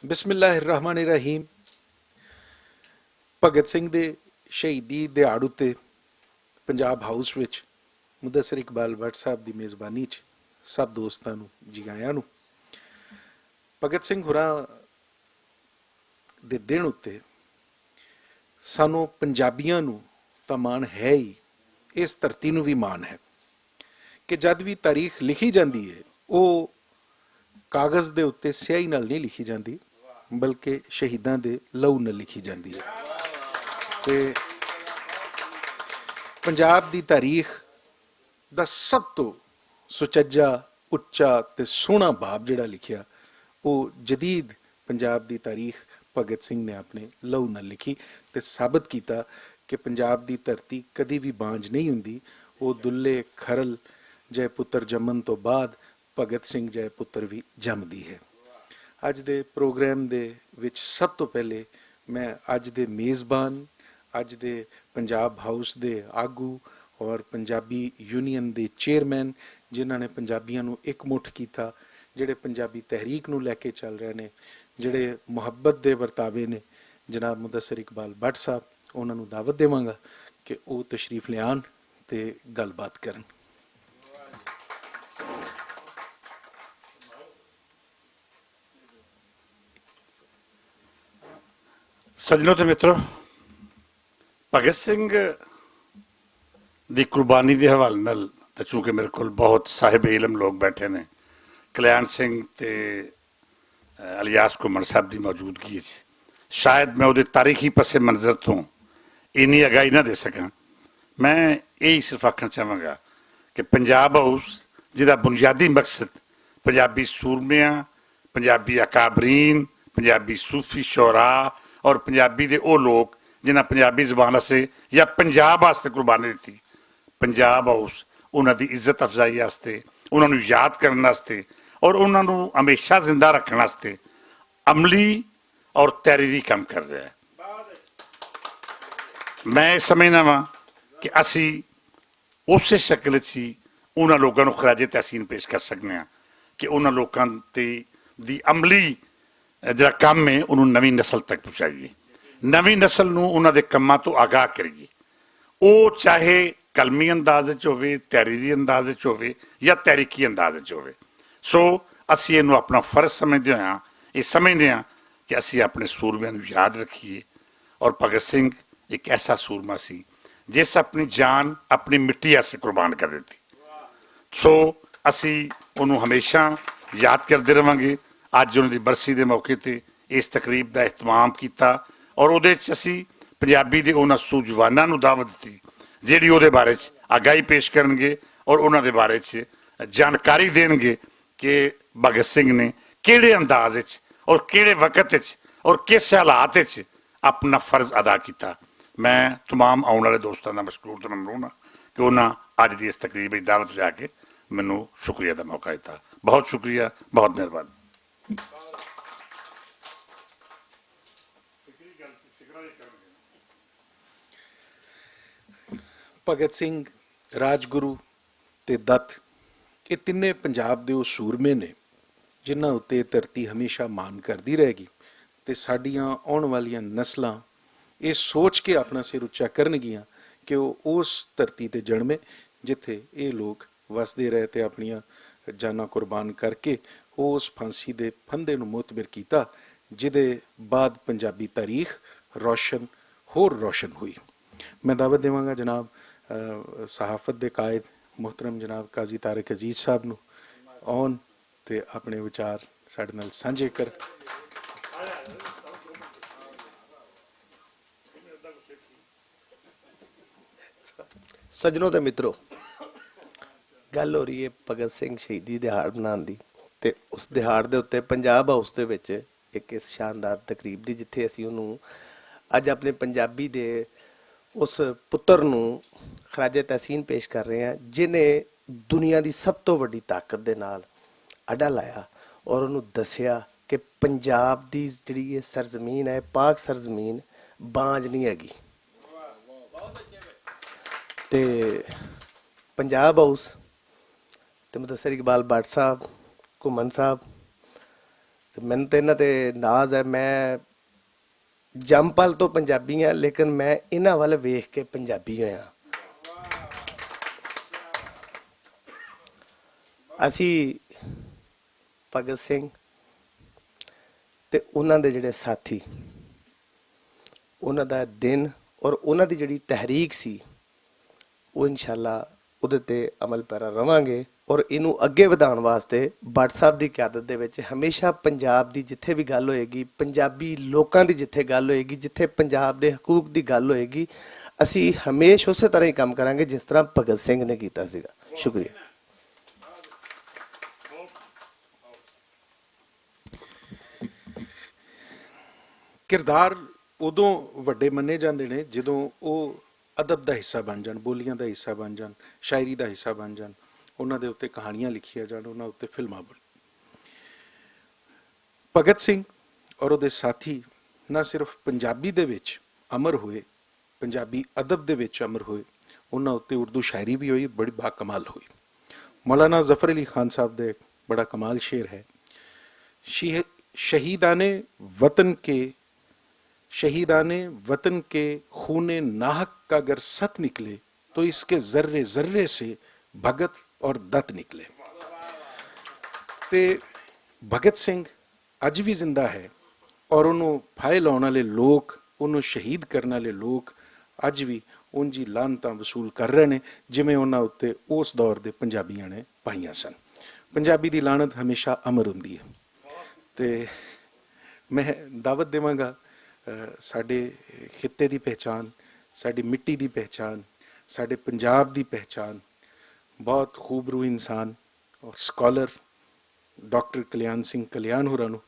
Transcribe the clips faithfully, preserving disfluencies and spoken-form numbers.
بسم اللہ الرحمن الرحیم۔ بھگت سنگھ دے شہیدی دیہاڑ اتے پنجاب ہاؤس وچ مدثر اقبال بٹ صاحب دی میزبانی چ سب دوستاں نوں، جی آیاں نوں۔ بھگت سنگھ ہوراں دے دن اتے سانوں پنجابیاں نوں تاں مان ہے ہی، اس دھرتی نوں وی مان ہے کہ جد وی تاریخ لکھی جاندی ہے، او کاغذ دے اتے سیاہی نال نہیں لکھی جاندی، بلکہ شہیداں دے لہو نال لکھی جاندی ہے۔ تے پنجاب دی تاریخ دا سب تو سچجا، اچا تے سوہنا باب جڑا لکھیا، او جدید پنجاب دی تاریخ بھگت سنگھ نے اپنے لہو نال لکھی تے ثابت کیتا کہ پنجاب دی دھرتی کدی وی بانج نہیں ہوندی۔ او دلے کھرل جے پتر جمن تو بعد بھگت سنگھ جے پتر وی جمدی ہے۔ اج دے پروگرام دے وچ سب تو پہلے میں اج دے میزبان، اج دے پنجاب ہاؤس دے آگو اور پنجابی یونین دے چیئرمین، جنہاں نے پنجابیاں نوں اک مٹھ کیتا، جڑے پنجابی تحریک نوں لے کے چل رہے نے، جڑے محبت دے ورتاوے نے، جناب مدثر اقبال بٹ صاحب، انہاں نوں دعوت دیواں گا کہ او تشریف لیان تے گل بات کرن۔ سجنو تے مترو، بھگت سنگھ دی قربانی دے حوالے نال تے چونکہ میرے کول بہت صاحب علم لوگ بیٹھے نے، کلیان سنگھ تے الیاس گھمن صاحب دی موجودگی وچ شاید میں اودے تاریخی پس منظر توں اینی آگاہی نہ دے سکاں۔ میں یہی صرف آکھنا چاہواں گا کہ پنجاب ہاؤس، جس دا بنیادی مقصد پنجابی سورمیاں، پنجابی اکابرین، پنجابی صوفی شعراء اور پنجابی دے او لوگ جنہاں پنجابی زبان واسطے یا پنجاب واسطے قربانی دتی، پنجاب ہاؤس انہاں دی عزت افزائی واسطے، انہاں نوں یاد کرن واسطے اور انہاں نوں ہمیشہ زندہ رکھن واسطے عملی اور تحریری کام کر رہا ہے۔ میں یہ سمجھنا وا کہ اسی اسے شکل چ ہی انہاں لوکاں نوں خراج تحسین پیش کر سکنے ہاں کہ انہاں لوکاں تے دی عملی جڑا کم ہے، انہوں نویں نسل تک پہنچائیے، نویں نسل نوں انہاں دے کماں تو آگاہ کریے۔ او چاہے قلمی انداز وچ ہووے، تحریری انداز وچ ہووے یا تحریکی انداز وچ ہووے۔ سو، اسی اینوں اپنا فرض سمجھدے ہوئے ہاں، یہ سمجھدے ہاں کہ اسی اپنے سورمیاں نوں یاد رکھیے۔ اور بھگت سنگھ ایک ایسا سورما سی جس اپنی جان اپنی مٹی آسے قربان کر دتی۔ سو، اسی انہوں ہمیشہ یاد کردے رہواں گے۔ اج انہوں دی برسی دے موقع تے اس تقریب دا اہتمام کیتا اور اودے وچ اسی پنجابی دے انہاں سوجواناں نوں دعوت دتی، جیہڑی اودے بارے وچ آگاہی پیش کرن گے اور انہاں دے بارے وچ جانکاری دین گے کہ بھگت سنگھ نے کیڑے انداز وچ اور کیڑے وقت وچ اور کس حالات وچ اپنا فرض ادا کیتا۔ میں تمام آؤن والے دوستاں دا مشکور تے ممنون ہاں کہ انہاں اج دی اس تقریب وچ دعوت جا کے مینوں شکریہ دا موقع دتا۔ بہت شکریہ، بہت مہربانی۔ بھگت سنگھ، راج گرو تے دت، یہ تینے پنجاب دے او سورمے نے جنہاں اتے دھرتی ہمیشہ مان کردی رہے گی تے ساڈیاں آن والیاں نسلاں یہ سوچ کے اپنا سر اچا کرن گیاں کہ وہ اس دھرتی تے جنمے جتھے یہ لوگ وسدے رہے تے اپنیاں جاناں قربان کر کے اس پھانسی دے پھندے نوں معتبر کیتا، جدے بعد پنجابی تاریخ روشن، ہور روشن ہوئی۔ میں دعوت دیواں گا جناب، آ، صحافت دے قائد محترم جناب قاضی طارق عزیز صاحب نوں آن تے اپنے وچار ساڈے نال سانجھے کر۔ سجنو تے مترو، گل ہو رہی ہے بھگت سنگھ شہیدی دیہاڑ منان دی، تے اس دیہاڑ دے اُتے پنجاب ہاؤس دے وچ ایک اس شاندار تقریب دی، جتھے اسی انہوں اج اپنے پنجابی دے اس پتر نوں خراج تحسین پیش کر رہے ہیں، جنہیں دنیا دی سب تو وڈی طاقت دے نال اڈا لایا اور انہوں دسیا کہ پنجاب دی جڑی یہ سرزمین ہے، پاک سرزمین، بانج نہیں ہے گی۔ تے پنجاب ہاؤس تے مدثر اقبال بٹ صاحب، گھمن صاحب، تے مینوں تے انہاں تے ناز ہے۔ میں جمپل تو پنجابی ہاں، لیکن میں انہاں ول ویکھ کے پنجابی ہویا۔ اسی بھگت سنگھ تے انہاں دے جڑے ساتھی، انہاں دا دن اور انہاں دی جڑی تحریک سی، وہ انشاءاللہ اودے تے عمل پیرا رہواں گے۔ اور اینوں اگے ودھان واسطے بٹ صاحب دی قیادت دے وچ ہمیشہ پنجاب دی جتھے بھی گل ہوئے گی، پنجابی لوکاں دی جتھے گل ہوئے گی، جتھے پنجاب دے حقوق دی گل ہوئے گی، اسی ہمیشہ اسے طرح ہی کام کراں گے جس طرح بھگت سنگھ نے کیتا سیگا۔ شکریہ۔ کردار ادوں وڈے منے جاندے نے جدوں او ادب دا حصہ بن جان، بولیاں دا حصہ بن جان، شاعری دا حصہ بن جان، انہاں دے اُتے کہانیاں لکھیاں جان، انہاں اُتے فلماں بن۔ بھگت سنگھ اور اودے ساتھی نہ صرف پنجابی دے وچ امر ہوئے، پنجابی ادب دے وچ امر ہوئے، انہاں اُتے اردو شاعری بھی ہوئی، بڑی با کمال ہوئی۔ مولانا ظفر علی خان صاحب دے بڑا کمال شعر ہے، شہیدان وطن کے، شہیدان وطن کے خون ناحق کا اگر ست نکلے تو اس کے ذرے ذرے سے بھگت اور دت نکلے۔ تے بھگت سنگھ اج وی زندہ ہے، اور انہوں پھائے لاؤن والے لوگ، انہوں شہید کرن والے لوگ اج وی ان جی لعنتاں وصول کر رہے نے، جویں انہاں اُتے اس دور دے پنجابیاں نے پائیاں سن۔ پنجابی دی لعنت ہمیشہ امر ہوندی ہے۔ تے میں دعوت دیواں گا، ساڈے خطے دی پہچان، ساڈی مٹی دی پہچان، ساڈے پنجاب دی پہچان، بہت خوبرو انسان اور سکالر ڈاکٹر کلیان سنگھ کلیان ہوراں نوں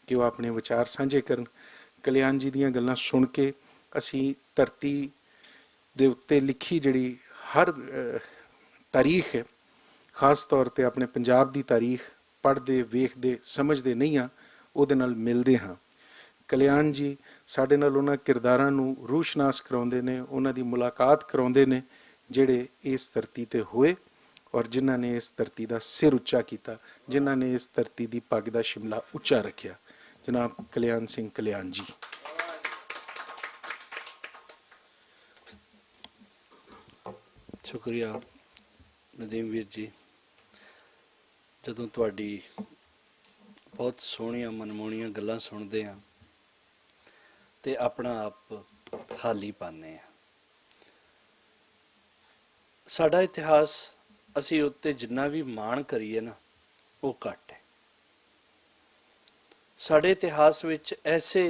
کہ وہ اپنے وچار سانجھے کرن۔ کلیان جی دیاں گلاں سن کے اسی دھرتی دے اُتے لکھی جڑی ہر تاریخ ہے، خاص طور تے اپنے پنجاب دی تاریخ پڑھدے، ویکھدے، سمجھدے نہیں ہاں، اودے نال ملدے ہاں۔ کلیان جی ساڈے نال انہاں کرداراں نوں روشناس کراوندے نے، انہاں دی ملاقات کراوندے نے، جڑے اس دھرتی تے ہوئے اور جنہاں نے اس دھرتی دا سر اچا کیتا، جنہاں نے اس دھرتی دی پگ دا شملہ اچا رکھیا۔ جناب کلیان سنگھ کلیان جی۔ شکریہ ندیم ویر جی۔ جدوں تہاڈی بہت سوہنیاں منموہنیاں گلاں سنڑدے آں تے اپنا آپ خالی پانے آں۔ ساڈا اتہاس، اسی اتے جنہاں وی مان کریے نا، او گھٹ ہے۔ ساڈے اتہاس وچ ایسے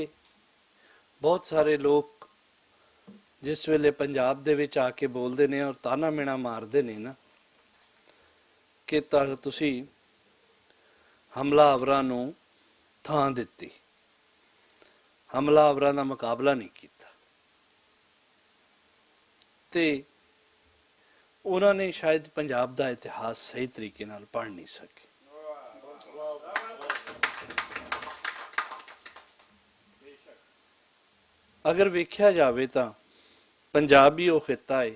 بہت سارے لوگ جس ویلے پنجاب دے وچ آ کے بولدے نے اور تانا مینا ماردے نے نا، کہ تسی حملہ آوراں نوں تھاں دتی، حملہ آوراں دا مقابلہ نہیں کیتا۔ تے انہاں نے شاید پنجاب دا اتہاس صحیح طریقے نال پڑھ نہیں سکے۔ اگر ویکھیا جاوے تاں پنجاب ہی او خطہ ہے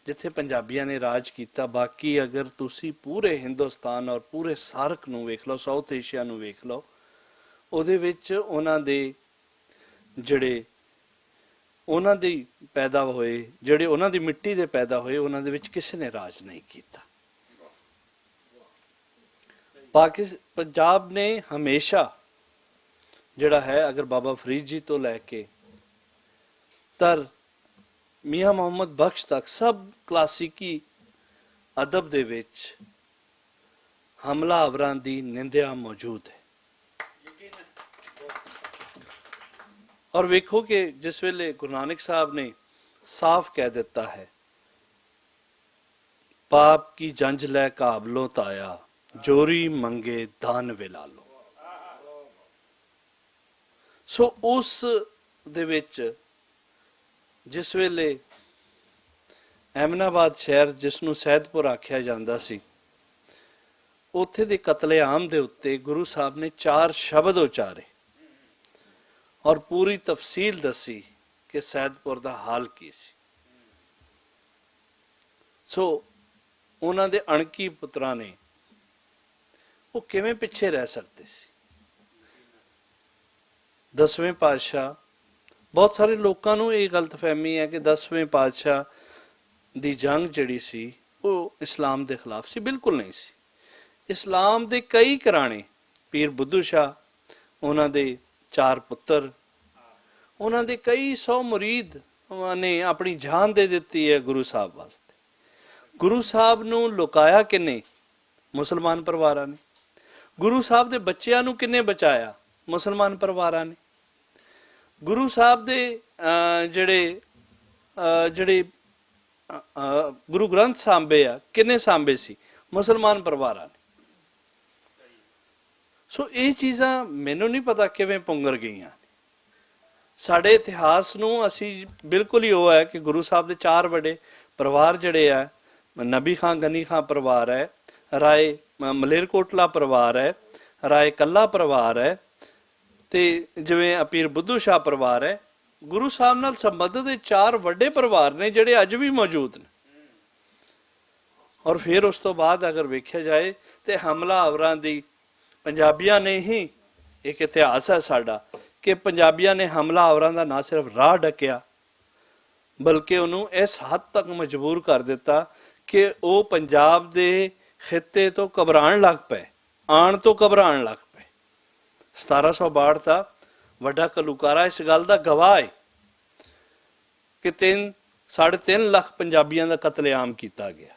جتھے پنجابیاں نے راج کیتا۔ باقی اگر تسی پورے ہندوستان اور پورے سارک نوں ویکھ لو، ساؤتھ ایشیا نوں ویکھ لو، اودے وچ انہاں دے جڑے انہاں دی پیدا ہوئے، جڑے انہاں دی مٹی دے پیدا ہوئے، انہاں دے وچ کسے نے راج نہیں کیتا۔ پاکس پنجاب نے ہمیشہ جڑا ہے، اگر بابا فرید جی تو لے کے تر میاں محمد بخش تک سب کلاسیکی ادب دے وچ حملہ آوراں دی نندیا موجود ہے۔ اور ویکھو کہ جس ویلے گرو نانک صاحب نے صاف کہہ دیتا ہے، پاپ کی جنج لے کابلو تایا، جوری منگے دان ویلالو۔ سو اس دے وچ جس ویلے ایمن آباد شہر جس نوں سید پور آکھیا جاندا سی، اوتھے دے قتل عام دے اُتے گرو صاحب نے چار شبد اچارے اور پوری تفصیل دسی کہ سید پور دا حال کی سی۔ سو انہاں دے اݨکی پتراں نے او کیویں پچھے رہ سکدے سی؟ دسویں پادشاہ، بہت سارے لوکاں نوں ایہہ غلط فہمی ہے کہ دسویں پادشاہ دی جنگ جیہڑی سی، او اسلام دے خلاف سی۔ بالکل نہیں سی۔ اسلام دے کئی کرانے، پیر بدھو شاہ، انہاں دے چار پتر، انہاں دے کئی سو مرید نے اپنی جان دے دتی ہے گرو صاحب واسطے۔ گرو صاحب نوں لکایا کنے؟ مسلمان پروارا نے۔ گرو صاحب دے بچیاں نوں کنے بچایا؟ مسلمان پروارا نے۔ گرو صاحب دے جڑے جڑے گرو گرنتھ سانبے آ، کنے سانبے سی؟ مسلمان پروارا نے۔ سو ایہہ چیزاں مینوں نہیں پتا کیویں پنگر گئیاں۔ ساڈے اتہاس نوں اسی بالکل ہی او ہے کہ گرو صاحب دے چار وڈے پروار جڑے ہے، نبی خان گنی خان پروار ہے، رائے ملیر کوٹلا پروار ہے، رائے کلا پروار ہے، تے جویں اپیر بدھو شاہ پروار ہے۔ گرو صاحب نال سمبندھت دے چار وڈے پروار نے جڑے اج وی موجود نے۔ اور فیر اس توں بعد اگر ویکھیا جائے، تے حملہ آوراں دی پنجابیاں نے ہی، ایک اتہاس ہے ساڈا، کہ پنجابیاں نے حملہ آوراں دا نہ صرف راہ ڈکیا، بلکہ انہوں اس حد تک مجبور کر دتا کہ او پنجاب دے خطے توں گھبران لگ پئے، آن توں گھبران لگ پئے۔ ستارہ سو باہٹھ دا وڈا کلوکارا اس گل دا گواہ ہے کہ تین ساڑھے تین لکھ پنجابیاں دا قتل عام کیتا گیا۔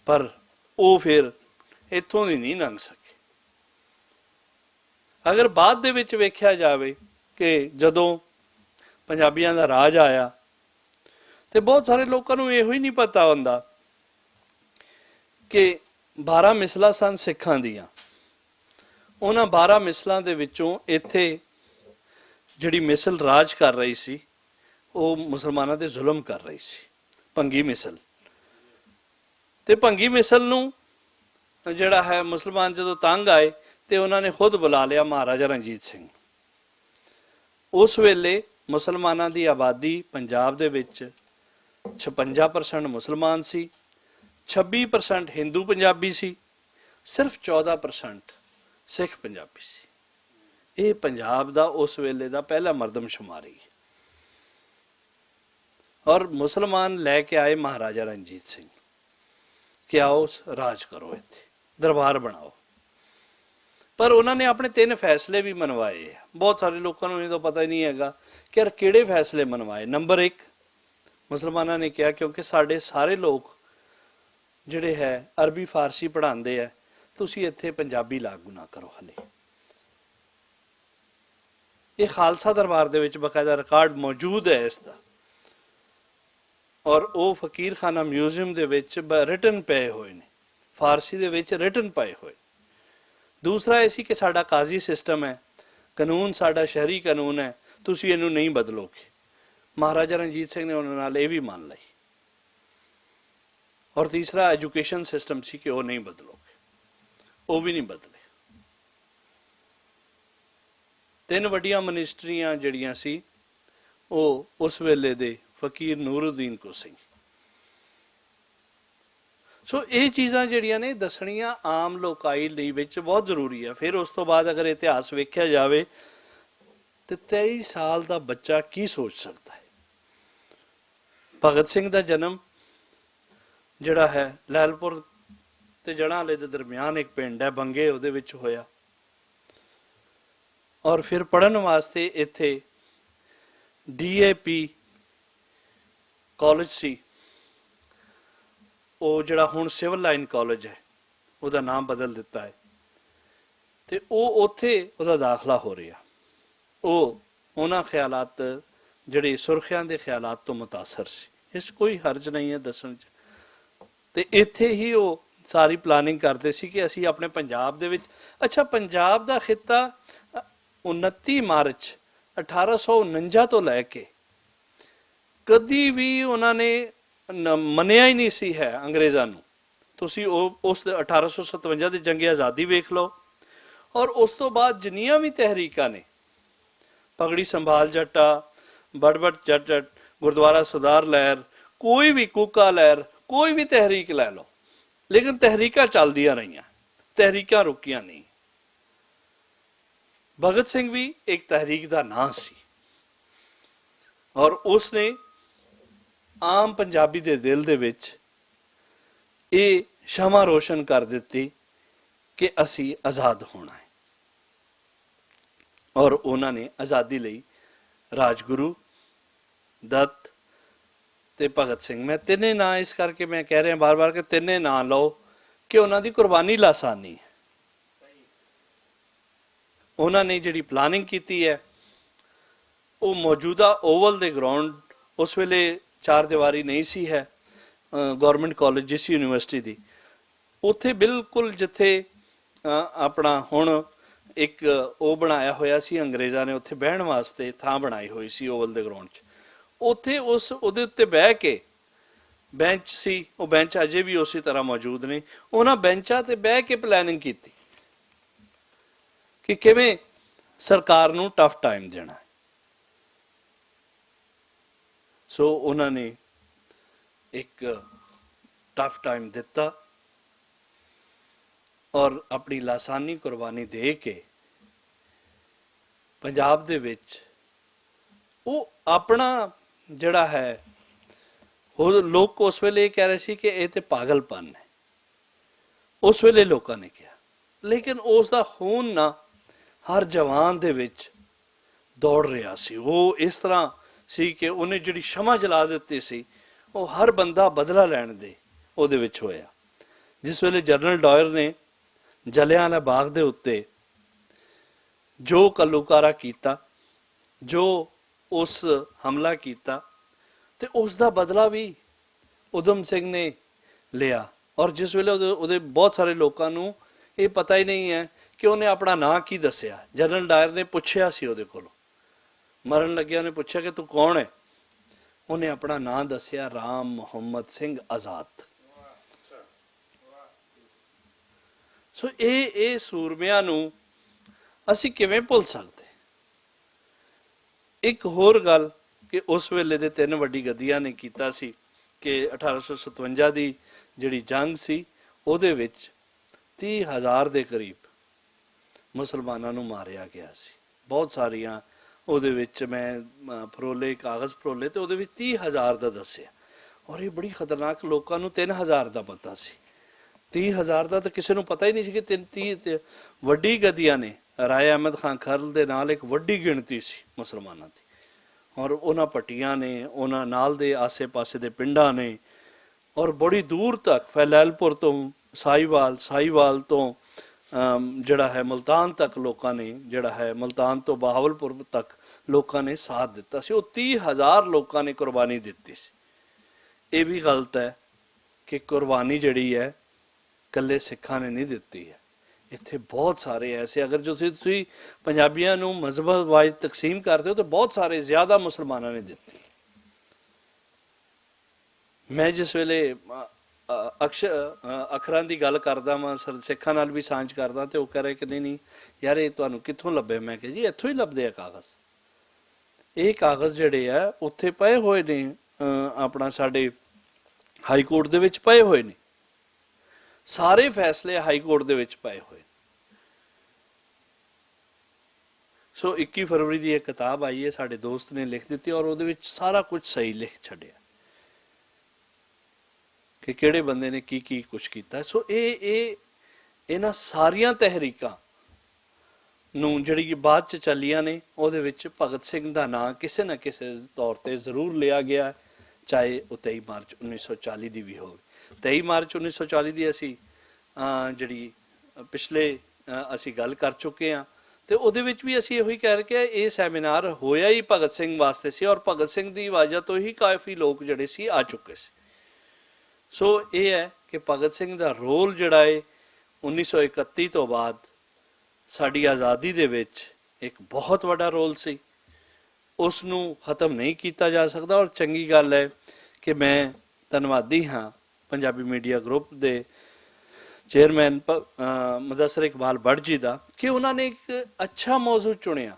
پر او فیر اتھوں دی نہیں لنگ سکے۔ اگر بعد دے وچ ویکھیا جاوے کہ جدوں پنجابیاں دا راج آیا، تے بہت سارے لوکاں نوں ایہو ہی نہیں پتا ہوندا کہ بارہ مثلاں سن سکھاں دیاں۔ انہاں بارہ مثلاں دے وچوں ایتھے جڑی مثل راج کر رہی سی، او مسلماناں تے ظلم کر رہی سی، بھنگی مثل۔ تے بھنگی مثل نوں جڑا ہے، مسلمان جدوں تنگ آئے، تے انہاں نے خود بلا لیا مہاراجا رنجیت سنگھ۔ اس ویلے مسلماناں دی آبادی پنجاب دے وچ چھپنجا پرسنٹ مسلمان سی، چھبی پرسنٹ ہندو پنجابی سی، صرف چودہ پرسنٹ سکھ پنجابی سی۔ ایہہ پنجاب دا اس ویلے دا پہلا مردم شماری۔ اور مسلمان لے کے آئے مہاراجا رنجیت سنگھ کہ آؤ، راج کرو، اتھے دربار بناؤ۔ پر انہاں نے اپنے تین فیصلے بھی منوائے۔ بہت سارے لوکاں نوں یہ تو پتہ ہی نہیں ہے گا کہ یار کیڑے فیصلے منوائے۔ نمبر ایک، مسلماناں نے کہا، کیونکہ ساڈے سارے لوگ جڑے ہے عربی فارسی پڑھاندے ہے، تسی اتھے پنجابی لاگو نہ کرو۔ ہلے یہ خالصہ دربار دے وچ باقاعدہ ریکارڈ موجود ہے اس دا۔ اور او فقیر خانہ میوزیم دے وچ ریٹن پئے ہوئے نے، فارسی دے وچ ریٹن پئے ہوئے۔ دوسرا ایسی کہ ساڈا قاضی سسٹم ہے، قانون ساڈا شہری قانون ہے، تسی اینوں نہیں بدلو گے۔ مہاراجا رنجیت سنگھ نے انہاں نال ایہہ وی مان لائی۔ اور تیسرا ایجوکیشن سسٹم سی کہ او نہیں بدلو گے، او وی نہیں بدلے۔ تین وڈیاں منسٹریاں جڑیاں سی، او اس ویلے دے فقیر نور الدین کو سی۔ سو ایہہ چیزاں جڑیاں نے دسنیاں عام لوکائی لئی وچ بہت ضروری ہے۔ فیر اس توں بعد اگر اتہاس ویکھیا جاوے، تے تئی سال دا بچہ کی سوچ سکدا ہے؟ بھگت سنگھ دا جنم جڑا ہے لہلپور تے جڑاں والے دے درمیان ایک پنڈ ہے بنگے، اودے وچ ہویا۔ اور فیر پڑھن واسطے ایتھے ڈی اے پی کالج سی، او جڑا ہن سول لائن کالج ہے، اوہدا ناں بدل دتا ہے۔ تے او اوتھے اوہدا داخلہ ہو رہیا۔ او انہاں خیالات، جڑے سرخیاں دے خیالات توں متاثر سی۔ اس کوئی حرج نہیں ہے دسن چ۔ تے ایتھے ہی او ساری پلاننگ کردے سی کہ اسی اپنے پنجاب دے وچ، اچھا، پنجاب دا خطہ انتی مارچ اٹھارہ سو انجا توں لے کے کدی وی انہاں نے منیا ہی نہیں سی ہے انگریزاں نوں۔ تسی اس اٹھارہ سو ستونجا دے جنگ آزادی ویکھ لو، اور اس توں بعد جنیاں وی تحریکاں نے، پگڑی سنبھال جٹا، بڑ بڑ جٹ جٹ، گردوارہ سدھار لہر، کوئی وی کوکا لہر، کوئی وی تحریک لے لو، لیکن تحریکاں چلدیاں رہیاں، تحریکاں رکیاں نہیں۔ بھگت سنگھ وی ایک تحریک دا ناں سی، اور اس نے عام پنجابی دے دل دے وچ ایہہ شمع روشن کر دتی کہ اسی آزاد ہونا ہے۔ اور انہاں نے آزادی لئی راجگرو، دت تے بھگت سنگھ، میں تینے ناں اس کر کے میں کہہ رہیا بار بار کہ تینے ناں لو، کہ انہاں دی قربانی لاسانی ہے۔ انہاں نے جیہڑی پلاننگ کیتی ہے، او موجودہ اوول دے گراؤنڈ، اس ویلے چار دیواری نہیں سی ہے، گورنمنٹ کالج جس یونیورسٹی دی، اتھے بالکل جتھے اپنا ہن ایک او بنایا ہویا سی انگریزاں نے اتھے بہن واسطے تھاں بنائی ہوئی سی اوول دے گراؤنڈ چ۔ اتھے اس اودے اتے بہہ کے بینچ سی، او بینچ اجے وی اسی طرح موجود نے۔ انہاں بینچاں تے بہہ کے پلاننگ کیتی کہ کیویں سرکار نوں ٹف ٹائم دینا ہے۔ سو انہاں نے ایک ٹف ٹائم دتا اور اپنی لاسانی قربانی دے کے پنجاب دے وچ او اپنا جڑا ہے، لوک اس ویلے یہ کہہ رہے سی کہ یہ تے پاگل پن ہے۔ اس ویلے لوکاں نے کہا، لیکن اس دا خون نہ ہر جوان دے وچ دوڑ رہیا سی۔ وہ اس طرح سی کہ انہیں جڑی شمع جلا دتی سی، وہ ہر بندہ بدلہ لین دے اودے وچ ہویا۔ جس ویلے جنرل ڈائر نے جلیاں والا باغ دے اُتے جو کلوکارا کیتا، جو اس حملہ کیتا، تے اس دا بدلہ وی ادھم سنگھ نے لیا۔ اور جس ویلے اودے بہت سارے لوکاں نوں ایہہ پتہ ہی نہیں ہے کہ انہیں اپنا ناں کی دسیا، جنرل ڈائر نے پچھیا سی اودے کولوں، مرن لگیا انہیں پچھیا کہ توں کون ہے؟ انہیں اپنا ناں دسیا، رام محمد سنگھ آزاد۔ سو ایہہ ایہہ سورمیاں نوں اسی کیویں بھل سکدے؟ اک ہور گل کہ اس ویلے دے تن وڈی گدیاں نے کیتا سی کہ اٹھارہ سو ستونجا دی جیہڑی جنگ سی، اوہدے وچ تیہہ ہزار دے قریب مسلماناں نوں ماریا گیا سی۔ بہت ساریاں اوہدے وچ میں پھرولے کاغذ پھرولے تے اوہدے وچ تیہہ ہزار دا دسیا۔ اور ایہہ بڑی خطرناک، لوکاں نوں تن ہزار دا پتا سی، تیہہ ہزار دا تے کسے نوں پتا ہی نہیں سی کہ تن تیہہ تے وڈی گدیاں نے۔ رائے احمد خان کھرل دے نال اک وڈی گنتی سی مسلماناں دی، اور انہاں پٹیاں نے، انہاں نال دے آسے پاسے دے پنڈاں نے، اور بڑی دور تک فیلال پور توں ساہیوال، ساہیوال توں جڑا ہے ملتان تک لوکاں نے، جڑا ہے ملتان توں بہاول پور تک لوکاں نے ساتھ دتا سی۔ او تیہہ ہزار لوکاں نے قربانی دتی سی۔ ایہہ وی غلط ہے کہ قربانی جڑی ہے کلے سکھاں نے نہیں دتی ہے۔ اتھے بہت سارے ایسے، اگر جو تسی پنجابیاں نوں مذہب وائز تقسیم کردے ہو تو بہت سارے زیادہ مسلماناں نے دتی۔ میں جس ویلے اکثر اکھراں دی گل کردا واں، سکھاں نال وی سانجھ کردا تے او کہہ رہے کہ نہیں نہیں یار، ایہہ تہانوں کتھوں لبھے؟ میں کہیا جی اتھوں ہی لبھدے آ کاغذ۔ ایہہ کاغذ جڑے آ اتھے پئے ہوئے نے، اپنا ساڈے ہائی کورٹ دے وچ پئے ہوئے نے، سارے فیصلے ہائی کورٹ دے وچ پئے ہوئے۔ سو اکی فروری دی ایک کتاب آئی ہے، ساڈے دوست نے لکھ دتی اور اوہدے وچ سارا کچھ صحیح لکھ چھڈیا کہ کہڑے بندے نے کی کی کچھ کیتا۔ سو ایہہ ایہہ انہاں ساریاں تحریکاں نوں جڑی بعد چ چلیاں نے، اوہدے وچ بھگت سنگھ دا ناں کسے نہ کسے طور تے ضرور لیا گیا، چاہے او تئی مارچ انیس سو چالی دی وی ہووے۔ تئی مارچ انیس سو چالی دی اسی جڑی پچھلے اسی گل کر چکے ہاں، تے اوہدے وچ وی اسی ایہو ہی کہہ رہے کہ ایہہ سیمینار ہویا ہی بھگت سنگھ واسطے سی اور بھگت سنگھ دی وجہ توں ہی کافی لوک جڑے سی آ چکے سی۔ سو ایہہ ہے کہ بھگت سنگھ دا رول جڑا ہے انیس سو اکتی توں بعد ساڈی آزادی دے وچ اک بہت وڈا رول سی، اس نوں ختم نہیں کیتا جا سکدا۔ اور چنگی گل ہے کہ میں تنوادی ہاں پنجابی میڈیا گروپ دے چیئرمین مدثر اقبال بٹ جی دا کہ انہاں نے اک اچھا موضوع چنیا۔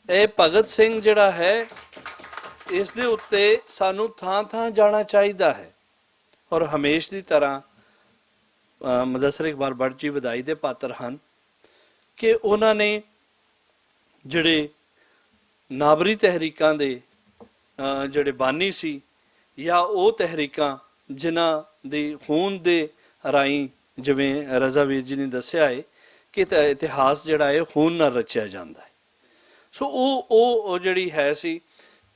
اے بھگت سنگھ جڑا ہے، اس دے اتے سانوں تھاں تھاں جانا چاہیدا ہے۔ اور ہمیش دی طرح مدثر اقبال بٹ جی ودائی دے پاتر ہن۔ کہ انہاں نے جڑے نابری تحریکاں دے جڑے بانی سی، یا او تحریکاں جنہاں دی خون دے رائیں، جویں رضا ویر جی نے دسیا ہے کہ اتہاس جڑا ہے خون نال رچیا جاندا ہے۔ سو او او جڑی ہے سی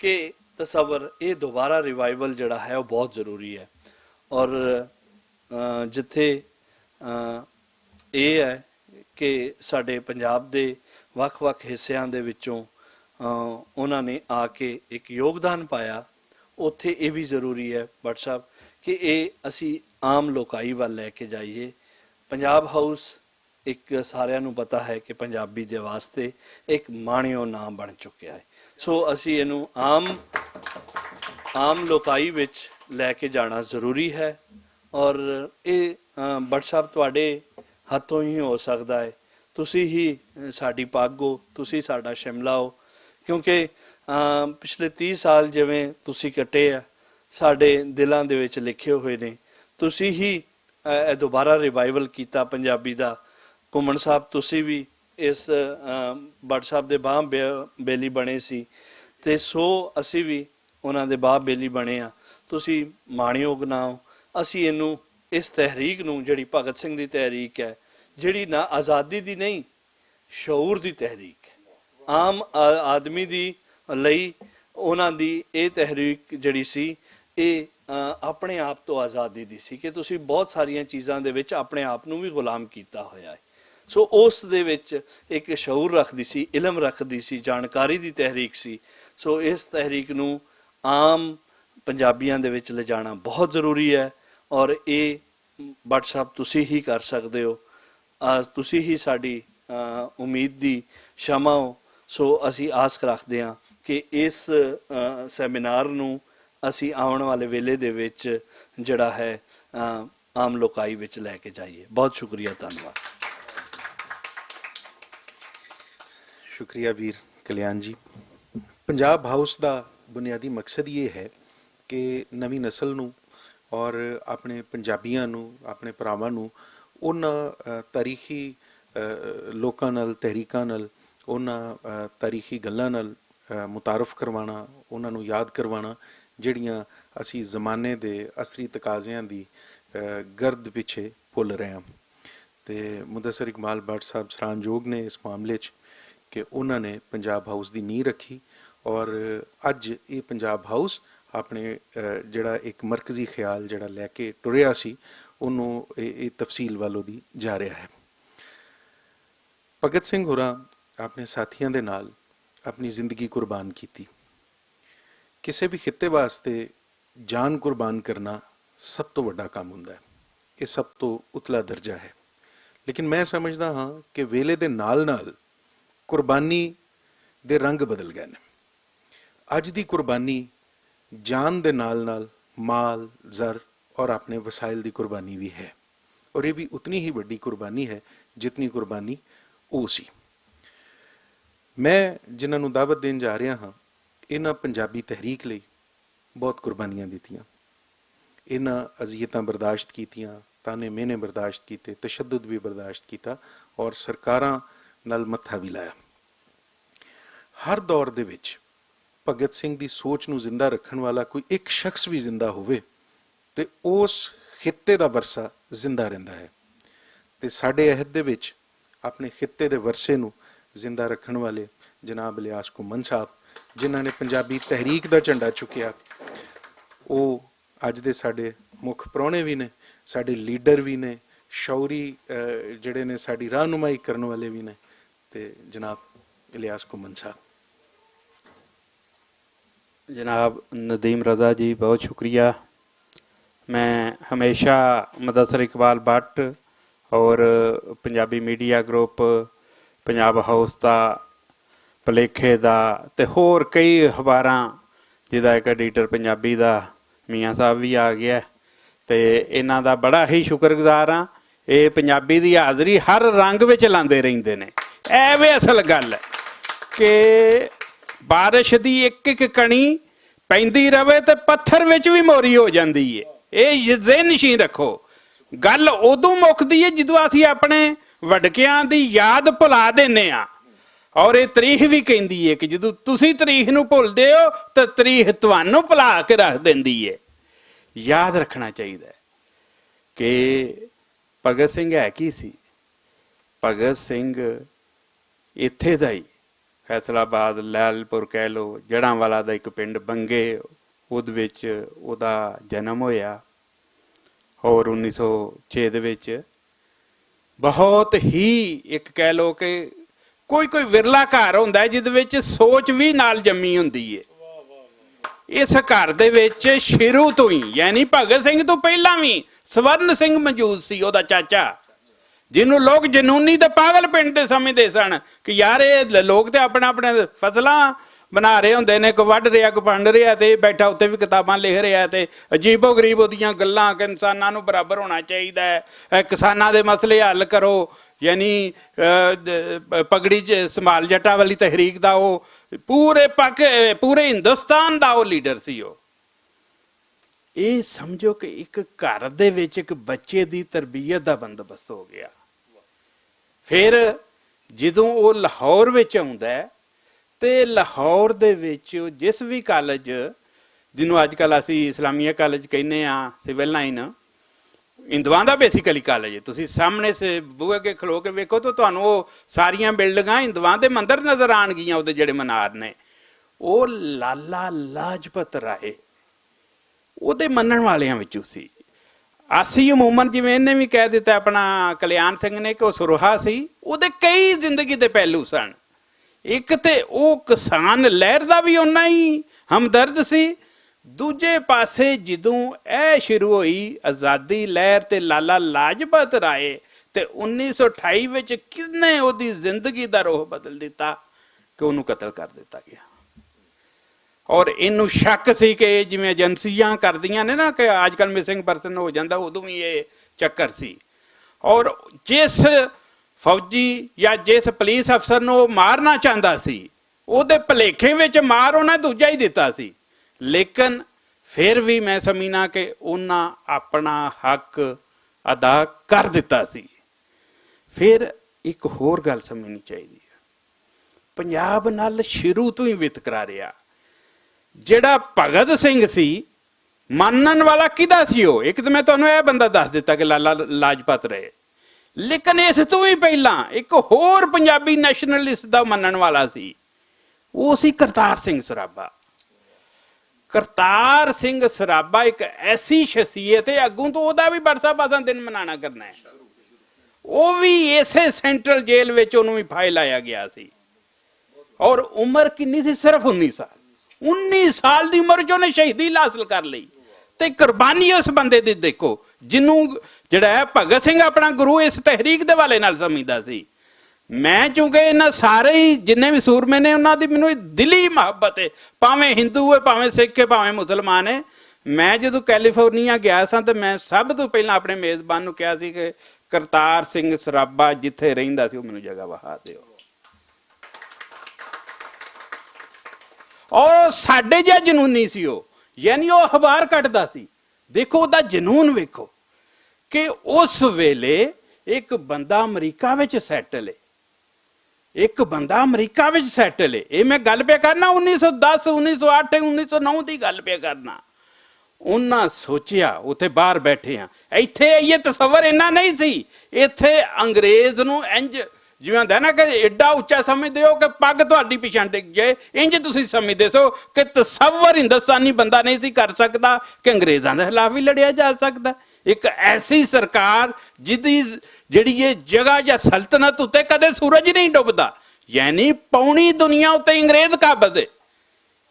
کہ تصور، اے دوبارہ ریوائیول جڑا ہے وہ بہت ضروری ہے۔ اور جتھے اے ہے کہ ساڈے پنجاب دے وکھ وکھ حصیاں دے وچوں انہاں نے آ کے اک یوگدان پایا، اتھے اے وی ضروری ہے بٹ صاحب کہ اے اسی عام لوکائی ول لے کے جائیے۔ پنجاب ہاؤس اک ساریاں نوں پتا ہے کہ پنجابی دے واسطے اک مانیو ناں بن چکیا ہے۔ سو اسی اینوں عام عام لوکائی وچ لے کے جانا ضروری ہے۔ اور اے بٹ صاحب تواڈے ہتھوں ہی ہو سکدا ہے۔ تسی ہی ساڈی پگ ہو، تسی ساڈا شملہ ہو۔ کیونکہ پچھلے تیس سال جویں تسی کٹے آ، ساڈے دلاں دے وچ لکھے ہوئے نے۔ تسی ہی اے دوبارہ ریوائیول کیتا پنجابی دا۔ گھمن صاحب تسی وی اس بٹ صاحب دے باہم بیلی بنے سی، تے سو اسی وی انہاں دے باہم بیلی بنے آں۔ تسی مانیو گناہو، اسی اینوں، اس تحریک نوں جیہڑی بھگت سنگھ دی تحریک ہے، جیہڑی نہ آزادی دی نہیں، شعور دی تحریک ہے۔ عام آدمی دی لئی انہاں دی اے تحریک جیہڑی سی، اے اپنے آپ تو آزادی دی سی کہ تسی بہت ساریاں چیزاں دے وچ اپنے آپ نوں وی غلام کیتا ہویا ہے۔ سو اس دے وچ اک شعور رکھدی سی، علم رکھدی سی، جانکاری دی تحریک سی۔ سو اس تحریک نوں عام پنجابیاں دے وچ لے جانا بہت ضروری ہے۔ اور اے بٹ صاحب تسی ہی کر سکدے ہو۔ تسی ہی ساڈی امید دی شمع ہو۔ سو اسی آس رکھدے ہاں کہ اس سیمینار نوں اسی آون والے ویلے دے وچ جڑا ہے عام لوکائی وچ لے کے جائیے۔ بہت شکریہ، دھنواد۔ شکریہ ویر کلیان جی۔ پنجاب ہاؤس دا بنیادی مقصد یہ ہے کہ نوی نسل نوں اور اپنے پنجابیاں نوں، اپنے پراواں نوں انہاں تاریخی لوکاں نال، تحریکاں نال، انہاں تاریخی گلاں نال متعارف کروانا، انہاں نوں یاد کروانا، جیہڑیاں اسی زمانے دے عصری تقاضیاں دی گرد پچھے پھول رہے ہاں۔ تے مدثر اقبال بٹ صاحب سرانجوگ نے اس معاملے چ کہ انہاں نے پنجاب ہاؤس دی نی رکھی، اور اج ایہہ پنجاب ہاؤس اپنے جیہڑا اک مرکزی خیال جیہڑا لے کے ٹریا سی، انہوں ایہہ تفصیل والوں دی جا رہیا ہے۔ بھگت سنگھ ہوراں اپنے ساتھیاں دے نال اپنی زندگی قربان کیتی۔ کسے وی خطے واسطے جان قربان کرنا سب توں وڈا کم ہوندا ہے، ایہہ سب توں اتلا درجہ ہے۔ لیکن میں سمجھدا ہاں کہ ویلے دے نال نال قربانی دے رنگ بدل گئے نیں۔ اج دی قربانی جان دے نال نال مال، زر اور اپنے وسائل دی قربانی وی ہے، اور ایہہ وی اتنی ہی وڈی قربانی ہے جتنی قربانی او سی۔ میں جنہاں نوں دعوت دین جا رہیا ہاں، انہاں پنجابی تحریک لئی بہت قربانیاں دتیاں، انہاں اذیتاں برداشت کیتیاں، تانے مینے برداشت کیتے، تشدد وی برداشت کیتا، اور سرکاراں نال متھا وی لایا۔ ہر دور دے وچ بھگت سنگھ دی سوچ نوں زندہ رکھن والا کوئی اک شخص وی زندہ ہووے، تے اوس خطے دا ورثہ زندہ رہندا ہے۔ تے ساڈے عہد دے وچ اپنے خطے دے ورثے نوں زندہ رکھن والے جناب الیاس کمن صاحب، جنہاں نے پنجابی تحریک دا جھنڈا چکیا، او اج دے ساڈے مکھ پرونے وی نے، ساڈے لیڈر وی نے، شعوری جڑے نے ساڈی رہنمائی کرن والے وی نے۔ تے جناب الیاس کمن صاحب۔ جناب ندیم رضا جی، بہت شکریہ۔ میں ہمیشہ مدثر اقبال بٹ اور پنجابی میڈیا گروپ، پنجاب ہاؤس دا، پلیکھے دا، تے ہور کئی اخباراں، جدا ایک ایڈیٹر پنجابی دا میاں صاحب وی آ گیا، تے انہاں دا بڑا ہی شکر گزار ہاں۔ اے پنجابی دی حاضری ہر رنگ وچ لاندے رہندے نے۔ اے وے اصل گل کہ بارش دی اک اک کنی پیندی رہے تے پتھر وچ وی موری ہو جاندی ہے۔ اے ذہن نشین رکھو۔ گل ادوں مکدی ہے جدوں اسی اپنے وڈکیاں دی یاد بھلا دینے آ۔ اور یہ تریخ بھی کہندی ہے کہ جدوں تسی تریخ نوں بھلدے ہو، تے تریخ تانوں بھلا کے رکھ دیندی ہے۔ یاد رکھنا چاہیدا ہے کہ بھگت سنگھ ہے کی سی؟ بھگت سنگھ ایتھے دا ہی، فیصل آباد، لال پور کہہ لو، جڑاں والا دا ایک پنڈ بنگے، اود وچ اودا جنم ہویا۔ اور انیس سو چھ دے وچ بہت ہی، ایک کہہ لو کہ کوئی کوئی ورلا گھر ہوندا ہے جس وچ سوچ بھی نال جمی ہوندی ہے۔ اس گھر دے وچ شروع تو ہی، یعنی بھگت سنگھ تو پہلاں بھی، سورن سنگھ موجود سی، اوہدا چاچا، جنوں لوگ جنونی تے پاگل پنڈ تے سمجھدے سن کہ یار، اے لوگ تے اپنے اپنے فصلاں بنا رہے ہوندے نے، کوئی وڈ رہیا، کوئی پنڈ رہیا، تے اے بیٹھا اتھے وی کتاباں لکھ رہیا، تے عجیب و غریب اودیاں گلاں کہ انساناں نوں برابر ہونا چاہیدا ہے، اے کساناں دے مسئلے حل کرو، یعنی، اے، پگڑی چ سنبھال جٹا والی تحریک دا او پورے پاک، پورے ہندوستان دا او لیڈر سی۔ او اے سمجھو کہ ایک گھر دے وچ ایک بچے دی تربیت دا بندوبست ہو گیا۔ پھر جدوں او لاہور وچ آوندا ہے، تے لاہور دے وچ جس وی کالج، جنوں اج کل اسی اسلامیہ کالج کہنے آ، سول لائن، ہندواں دا بیسیکلی کالج ہے۔ تسی سامنے سے بوئے کے کھلو کے ویکھو تو تانوں او ساریاں بلڈنگاں ہندواں دے مندر نظر آن گیاں، او دے جڑے منار نے، او لالا لاجپت رائے او دے منن والیاں وچوں سی۔ اسی عموماً جویں انہیں وی کہہ دتا اپنا، کلیان سنگھ نے، کہ او سروہا سی، او دے کئی زندگی دے پہلو سن۔ ایک تے او کسان لہر دا وی اونا ہی ہمدرد سی۔ دوجے پاسے جدوں اے شروع ہوئی آزادی لہر تے لالا لاجپت رائے، تے انیس سو اٹھائی وچ کنے اودی زندگی دا روح بدل دتا کہ اونوں قتل کر دتا گیا۔ اور اینوں شک سی کہ جویں ایجنسیاں کردیاں نے نا کہ اج کل مسنگ پرسن ہو جاندا، ادوں وی اے چکر سی۔ اور جس فوجی یا جس پولیس افسر نوں او مارنا چاہندا سی، او دے بھلیکھے وچ مار انہاں دوجا ہی دتا سی۔ لیکن پھر وی میں سمجھنا کہ انہاں اپنا حق ادا کر دتا سی۔ پھر ایک ہور گل سمجھنی چاہیے، پنجاب نال شروع تو ہی وتکرا رہیا۔ جڑا بھگت سنگھ سی، مانن والا کدا سی؟ او ایک تو میں تانوں اے بندہ دس دتا کہ لالا لاجپت رہے، لیکن اس تو بھی پہلاں ایک ہور پنجابی نیشنلسٹ دا منن والا سی، او سی کرتار سنگھ سرابا۔ کرتار سنگھ سرابا ایک ایسی شخصیت ہے، اگوں تو او دا بھی بڑسا پاسا دن منانا کرنا ہے۔ او بھی ایسے سینٹرل جیل وچ انہوں بھی پھائے لایا گیا سی۔ اور عمر کنی سی؟ صرف انیس سال۔ انیس سال دی عمر چ انہیں شہیدی حاصل کر لئی۔ تے قربانی اس بندے دی دیکھو، جنوں، جڑا ہے، بھگت سنگھ اپنا گرو اس تحریک دے والے نال سمجھدا سی۔ میں چونکہ انہاں سارے ہی جنہیں بھی سورمے نے، انہاں دی مینوں دلی محبت ہے، پاویں ہندو ہے، پاویں سکھ ہے، پاویں مسلمان ہے۔ میں جدوں کیلیفورنیا گیا ساں تے میں سب تو پہلاں اپنے میزبان نوں کہیا سی کہ کرتار سنگھ سرابا جتھے رہندا سی، او مینوں جگہ وہا دیو۔ او ساڈے جا جنونی سی او، یعنی او اخبار کٹدا سی۔ دیکھو او دا جنون ویکھو کہ اس ویلے ایک بندہ امریکہ وچ سیٹل ہے، ایک بندہ امریکہ وچ سیٹل ہے۔ اے میں گل پیا کرنا انیس سو دس، انیس سو اٹھ، انیس سو نو دی گل پیا کرنا۔ انہاں سوچیا، اتھے باہر بیٹھے ہاں، ایتھے یہ تصور اینا نہیں سی۔ ایتھے انگریز نوں انج، جویں ہوندا ہے نا کہ ایڈا اچا سمجھدے ہو کہ پگ تہاڈی پچھاں ڈگ جائے، انج تسی سمجھدے سو کہ تصور ہندوستانی بندہ نہیں سی کر سکدا کہ انگریزاں دے خلاف بھی لڑیا جا سکدا۔ ایک ایسی سرکار جدی، جڑی یہ جگہ یا سلطنت اتے کدے سورج نہیں ڈوبدا، یعنی پونی دنیا اتے انگریز قابض ہے۔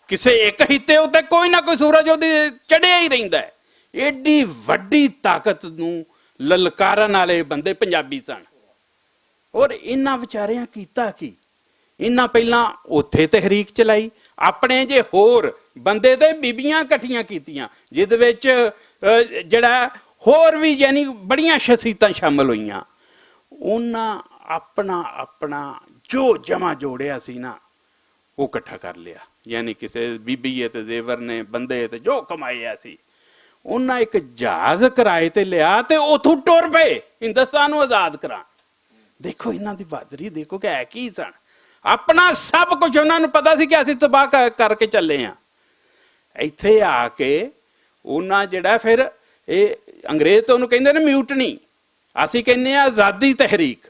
کسے ایک حصے اتے کوئی نہ کوئی سورج اودے چڑھیا ہی رہندا ہے۔ ایڈی وڈی طاقت نوں للکارن والے بندے پنجابی سن۔ اور انہاں وچاریاں کیتا کی؟ انہاں پہلاں اوتھے تحریک چلائی، اپنے جے ہور بندے تے بیبیاں کٹھیاں کیتیاں، جس وچ، اہ، جڑا ہور بھی یعنی بڑیاں شخصیتاں شامل ہوئیاں۔ انہاں اپنا، اپنا جو جمع جوڑیا سی نا، وہ کٹھا کر لیا۔ یعنی کسے بی بی اے تے زیور نے، بندے تے جو کمایا سی، انہاں ایک جہاز کرائے تے لیا تے اتھوں ٹر پئے ہندوستان نوں آزاد کران۔ دیکھو انہاں دی بہادری، دیکھو کہ ہے کی سن۔ اپنا سب کچھ انہاں نوں پتا سی کہ اسی تباہ کر کے چلے ہاں۔ ایتھے آ کے انہاں جڑا پھر، اے انگریز تو انہوں کہندے نے میوٹنی، اسی کہندے آزادی تحریک،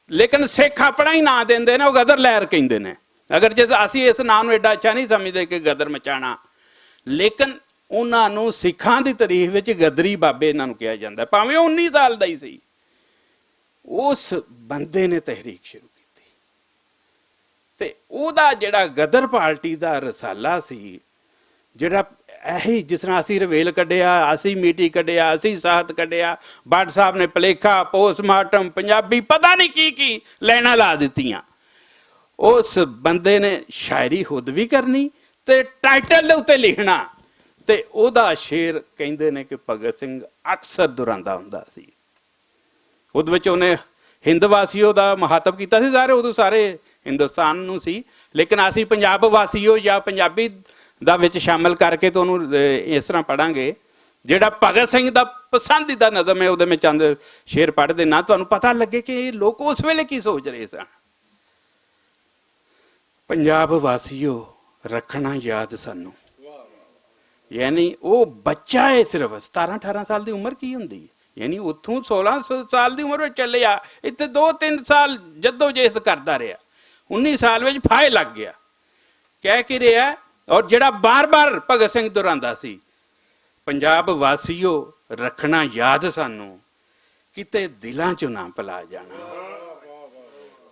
لیکن سکھ اپنا ہی ناں دیندے نے، وہ غدر لہر کہندے نے۔ اگر جے اسی اس ناں نوں ایڈا اچھا نہیں سمجھدے کہ غدر مچانا، لیکن انہاں نوں سکھاں دی تاریخ وچ غدری بابے انہاں نوں کہا جاندا ہے، بھاویں انیس سال دا ہی سی۔ اس بندے نے تحریک شروع کیتی۔ تے او دا جڑا غدر پارٹی دا رسالہ سی، جڑا ایہی جس طرح اسی رویل کڈیا، اسی میٹی کڈیا، اسی ساتھ کڈیا، بٹ صاحب نے پلیکھا، پوسٹ مارٹم، پنجابی، پتہ نہیں کی کی لائناں لا دتیاں۔ اس بندے نے شاعری خود بھی کرنی تے ٹائٹل دے اُتے لکھنا۔ تے او دا شعر کہندے نے کہ بھگت سنگھ اکثر دہراندا ہوندا سی۔ اُد وچ انہیں ہند واسیو دا مہاتب کیتا سی، ظاہر ہے اُدوں سارے ہندوستان نوں سی، لیکن اسی پنجاب واسیو یا پنجابی دا وچ شامل کر کے تو انہوں اس طرح پڑھاں گے۔ جڑا بھگت سنگھ دا پسندیدہ نظم ہے، اُدے میں چند شعر پڑھ دینا، تانوں پتہ لگے کہ یہ لوگ اس ویلے کی سوچ رہے سن۔ پنجاب واسیو، رکھنا یاد سانوں۔ یعنی او بچہ ہے، صرف ستاراں اٹھاراں سال دی عمر کی ہوندی ہے؟ یعنی اتھوں سولہ سال دی عمر وچ چلے آ، اتھے دو تین سال جدو جہد کردا رہیا، انیس سال وچ پھائے لگ گیا۔ کہہ کے رہیا ہے، اور جڑا بار بار بھگت سنگھ دہراندا سی، پنجاب واسیو، رکھنا یاد سانوں، کتے دلاں چوں نہ پلا جانا۔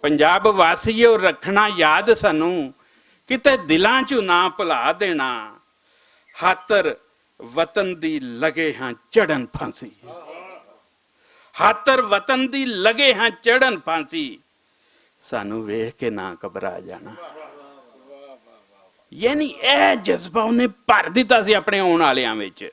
پنجاب واسیو، رکھنا یاد سانوں، کتے دلاں چوں نہ پلا دینا۔ ہاتر وطن دی لگے ہاں چڑھن پھانسی، ہاتر وطن دی لگے ہاں چڑھن پھانسی، سانوں ویکھ کے نہ گھبرا جانا۔ یعنی اے جذبہ انہیں بھر دتا سی اپنے آن آلیاں وچ۔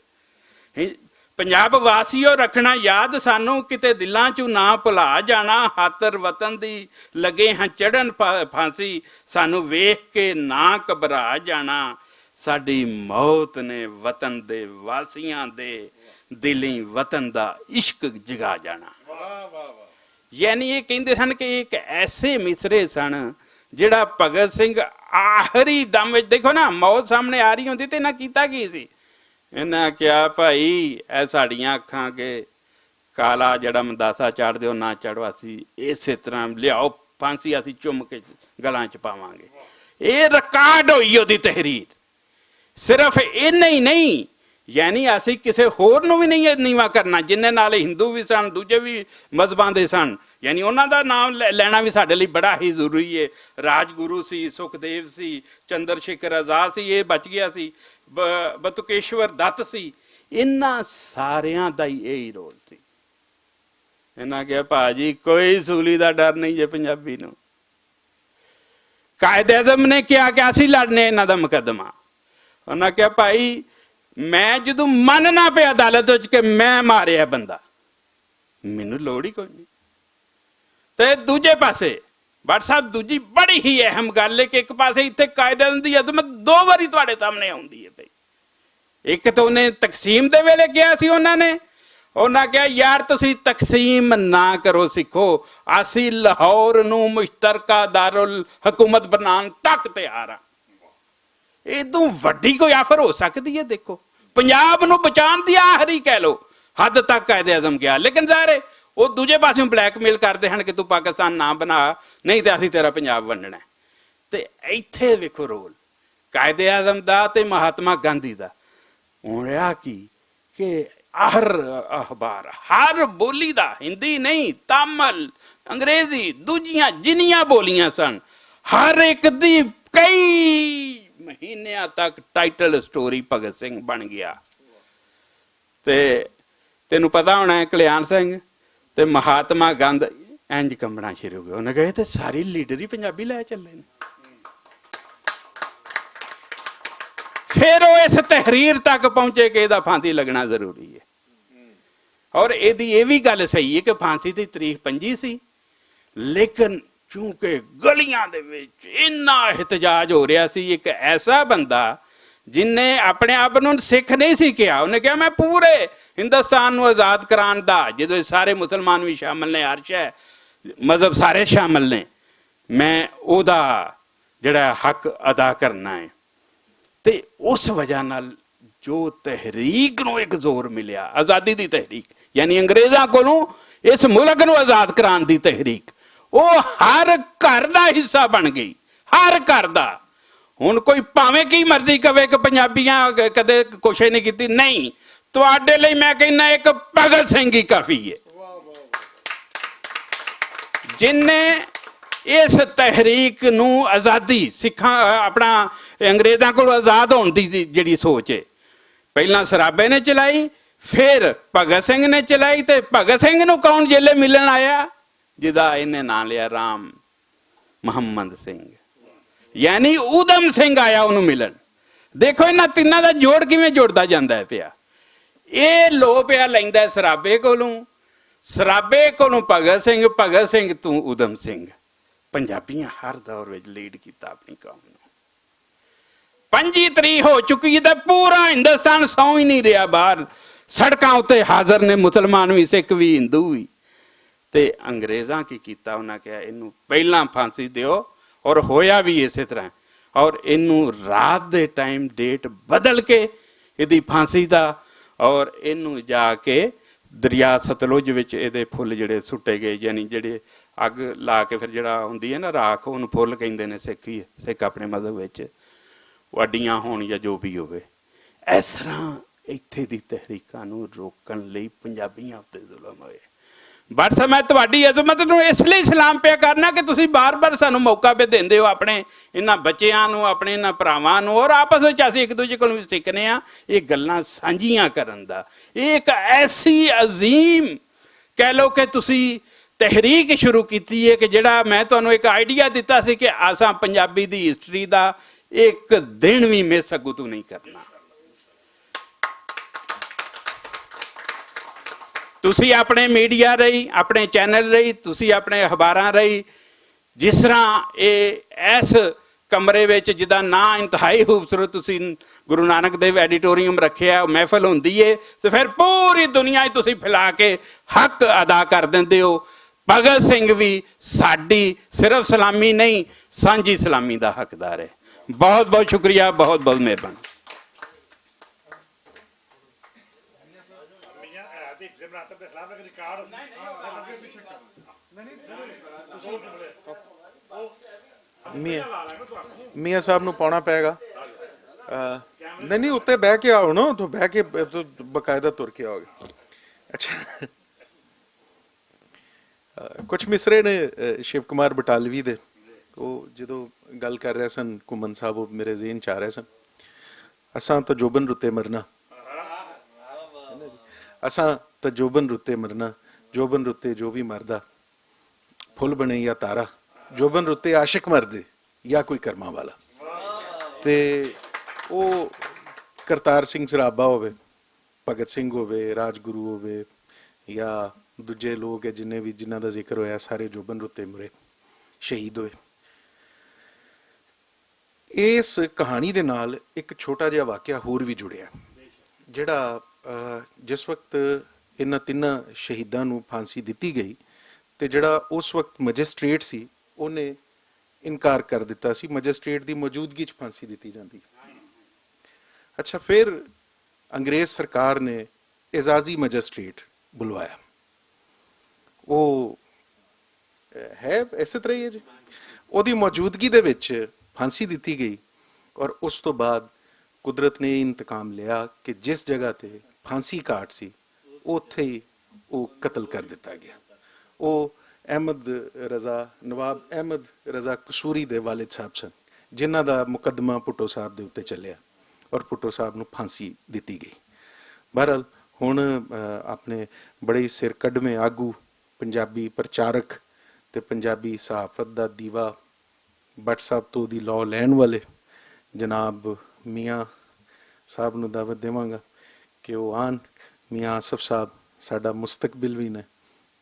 پنجاب واسیو، رکھنا یاد سانوں، کتے دلاں چوں نہ بھلا جانا۔ ہاتر وطن دی لگے ہاں چڑھن پھانسی، سانوں ویکھ کے نہ گھبرا جانا۔ ساڈی موت نے وطن دے واسیاں دے دلیں وطن دا عشق جگا جانا۔ یعنی یہ کہندے سن کہ ایک ایسے مصرے سن جڑا بھگت سنگھ آخری دم وچ، دیکھو نا، موت سامنے آ رہی ہوندی تے انہاں کیتا کی سی؟ انہاں کہیا، بھائی، اے ساڈیاں اکھاں کے کالا جڑا منداسا چڑھ دیو، نہ چڑھو، اسی اسے طرح لیاؤ، پھانسی اسی چم کے گلاں چ پاواں گے۔ اے ریکارڈ ہوئی اوہدی تحریر۔ صرف اینا ہی نہیں، یعنی اسی کسے ہور نوں وی نہیں اے نیواں کرنا، جنہیں نال ہندو وی سن، دوجے وی مذہباں دے سن، یعنی انہاں دا نام لینا وی ساڈے لئی بڑا ہی ضروری ہے۔ راج گرو سی، سکھدیو سی، چندر شیکھر آزاد سی، اے بچ گیا سی، بتوکیشور دت سی، انہاں ساریاں دا ہی ایہی رول سی۔ انہاں کہیا، پاجی، کوئی سولی دا ڈر نہیں جے پنجابی نوں۔ قائد اعظم نے کہیا کہ اسی لڑنے انہاں دا مقدمہ۔ انہاں کہیا، بھائی، میں جدوں من نہ پیا عدالت وچ کہ میں ماریا بندہ، مینوں لوڑ ہی کوئی نہیں۔ تے دوجے پاسے، بٹ صاحب، دوجی بڑی ہی اہم گل ہے کہ ایک پاسے اتھے قائد اعظم دی عظمت دو واری تواڈے سامنے آوندی ہے پئی۔ ایک تو انہیں تقسیم دے ویلے کہیا سی انہاں نے، انہاں کہیا، یار، تسی تقسیم نہ کرو سکھو، اسی لاہور نوں مشترکہ دارالحکومت بنان تک تیار ہاں۔ ادوں وڈی کوئی آفر ہو سکدی ہے؟ دیکھو، پنجاب نوں بچان دی آخری، کہہ لو، حد تک قائد اعظم گیا، لیکن ظاہر ہے وہ دوجے پاسوں بلیک میل کردے ہن کہ تو پاکستان نہ بنا، نہیں تے اسی تیرا پنجاب ونڈنا ہے۔ تے ایتھے ویکھو رول قائد اعظم دا تے مہاتما گاندھی دا۔ ہن رہیا کی کہ ہر اخبار، ہر بولی دا، ہندی نہیں، تامل، انگریزی، دوجیاں جنیاں بولیاں سن، ہر ایک دی کئی مہینیاں تک ٹائٹل سٹوری بھگت سنگھ بن گیا۔ تے تینوں پتا ہونا ہے، کلیان سنگھ تے مہاتما گاندھ انج کمبنا شروع ہو گیا۔ انہاں کہے، "تے ساری لیڈر ہی پنجابی لے چلے نے۔" پھر وہ اس تحریر تک پہنچے کہ یہ پھانسی لگنا ضروری ہے۔ اور یہ یہ بھی گل صحیح ہے کہ پھانسی دی تاریخ پنجی سی، لیکن چونکہ گلیاں دے وچ اتنا احتجاج ہو رہا سی، ایک ایسا بندہ جن نے اپنے آپ نوں سکھ نہیں سی کہا، انہیں کہا، "میں پورے ہندوستان نوں آزاد کران دا، جدوں سارے مسلمان بھی شامل نے، ہر شے مذہب سارے شامل نے۔ میں اوہدا جڑا حق ادا کرنا ہے۔ تے اس وجہ نال جو تحریک نوں ایک زور ملیا، آزادی دی تحریک، یعنی انگریزاں کولوں اس ملک نوں آزاد کران دی تحریک، او ہر گھر دا حصہ بن گئی۔ ہر گھر دا۔ ہن کوئی پاویں کی مرضی کہے کہ پنجابیاں کدے کوشش نہیں کیتی، نہیں۔ تواڈے لئی میں کہنا ایک بھگت سنگھ ہی کافی ہے، جن نے اس تحریک نوں آزادی سکھاں، اپنا انگریزاں کول آزاد ہون دی جڑی سوچ ہے، پہلاں سرابے نے چلائی، پھر بھگت سنگھ نے چلائی۔ تے بھگت سنگھ نوں کون جیلے ملن آیا؟ جدا انہیں ناں لیا، رام محمد سنگھ، یعنی ادھم سنگھ آیا انہوں ملن۔ دیکھو انہاں تیناں دا جوڑ کیویں جڑدا جاندا ہے پیا۔ اے لو پیا لیندا ہے سرابے کولوں، سرابے کولوں بھگت سنگھ، بھگت سنگھ توں ادھم سنگھ۔ پنجابیاں ہر دور وچ لیڈ کیتا اپنی قوم نوں۔ پنجی تری ہو چکی ہے تے پورا ہندوستان سو ہی نہیں رہیا باہر۔ سڑکاں اتے حاضر نے مسلمان وی، سکھ وی، ہندو وی۔ تے انگریزاں کی کیتا؟ انہاں کہیا، "اینوں پہلاں پھانسی دیو۔" اور ہویا وی اسے طرح۔ اور اینوں رات دے ٹائم ڈیٹ بدل کے ایدی پھانسی دا، اور اینوں جا کے دریا ستلج وچ ایدے پھل جڑے سٹے گئے، یعنی جڑے اگ لا کے پھر جڑا ہوندی ہے نا راکھ، اونوں پھل کہندے نے سکھ ہی، سکھ اپنے مذہب وچ۔ وہ اڈیاں ہون یا جو بھی ہوئے، اس طرح اتھے دی تحریکاں نوں روکن لئی پنجابیاں اُتے ظلم ہوئے۔ بٹ صاحب، میں تہاڈی عظمت نوں اس لئی سلام پیا کرنا کہ تسی بار-بار سانوں موقع پہ دیندے ہو، اپنے انہاں بچیاں نوں، اپنے انہاں بھراواں نوں، اور آپس وچ اسی ایک دوجے کولوں وی سیکھنے آں، یہ گلاں سانجھیاں کرن دا۔ یہ ایک ایسی عظیم، کہہ لو کہ تسی تحریک شروع کیتی ہے کہ جڑا میں تانوں ایک آئیڈیا دتا سی کہ اساں پنجابی دی ہسٹری دا ایک دن وی مس اگوں توں نہیں کرنا۔ تسی اپنے میڈیا رہی، اپنے چینل رہی، تسی اپنے اخباراں رہی، جس طرح اے ایس کمرے وچ جدا ناں انتہائی خوبصورت تسی گرو نانک دیو ایڈیٹوریم رکھیا، محفل ہوندی ہے، تے پھر پوری دنیا وچ تسی پھیلا کے حق ادا کر دیندے ہو۔ بھگت سنگھ وی ساڈی صرف سلامی نہیں، سانجھی سلامی دا حقدار ہے۔ بہت بہت شکریہ، بہت بہت مہربانی۔ میاں میاں صاحب نوں پاؤنا پے گا۔ نہیں نہیں، اتنے بہ کے آؤ نا، اتوں بہ کے، باقاعدہ تر کے آؤ گے۔ اچھا، کچھ مصرے نے شیو کمار بٹالوی دے، وہ جدوں گل کر رہے سن گھمن صاحب، وہ میرے ذہن چ آ رہے سن۔ اساں تاں جوبن رتے مرنا، اساں تاں جوبن رتے مرنا، جوبن رتے جو بھی مردا، پھل بنے یا تارا، جوبن رتے عاشق مردے یا کوئی کرماں والا۔ تے او کرتار سنگھ سرابا ہووے، بھگت سنگھ ہووے، راج گرو ہووے، یا دوجے لوگ ہے جنہیں بھی، جنہاں دا ذکر ہویا، سارے جوبن رتے مرے، شہید ہوئے۔ اس کہانی دے نال ایک چھوٹا جہا واقعہ ہور بھی جڑیا، جڑا جس وقت انہاں تیناں شہیداں نوں پھانسی دتی گئی، تے جڑا اس وقت مجسٹریٹ سی، انہیں انکار کر دتا سی مجسٹریٹ دی موجودگی چ پھانسی دتی جاندی۔ اچھا، پھر انگریز سرکار نے اعزازی مجسٹریٹ بلوایا۔ وہ ہے ایسے طرح ہی ہے جی۔ وہ دی موجودگی دے وچ پھانسی دتی گئی، اور اس تو بعد قدرت نے انتقام لیا کہ جس جگہ تے پھانسی کاٹ سی، اوتھے ہی وہ قتل کر دتا گیا۔ وہ احمد رضا، نواب احمد رضا قصوری دے والد صاحب سن، جنہاں دا مقدمہ پٹو صاحب دے اُتے چلیا اور پٹو صاحب نوں پھانسی دتی گئی۔ بہرحال، ہن اپنے بڑے سر کڈویں آگو، پنجابی پرچارک تے پنجابی صحافت دا دیوا، بٹ صاحب تو دی لو لین والے جناب میاں صاحب نوں دعوت دیواں گا کہ وہ آن۔ میاں آصف صاحب ساڈا مستقبل بھی نے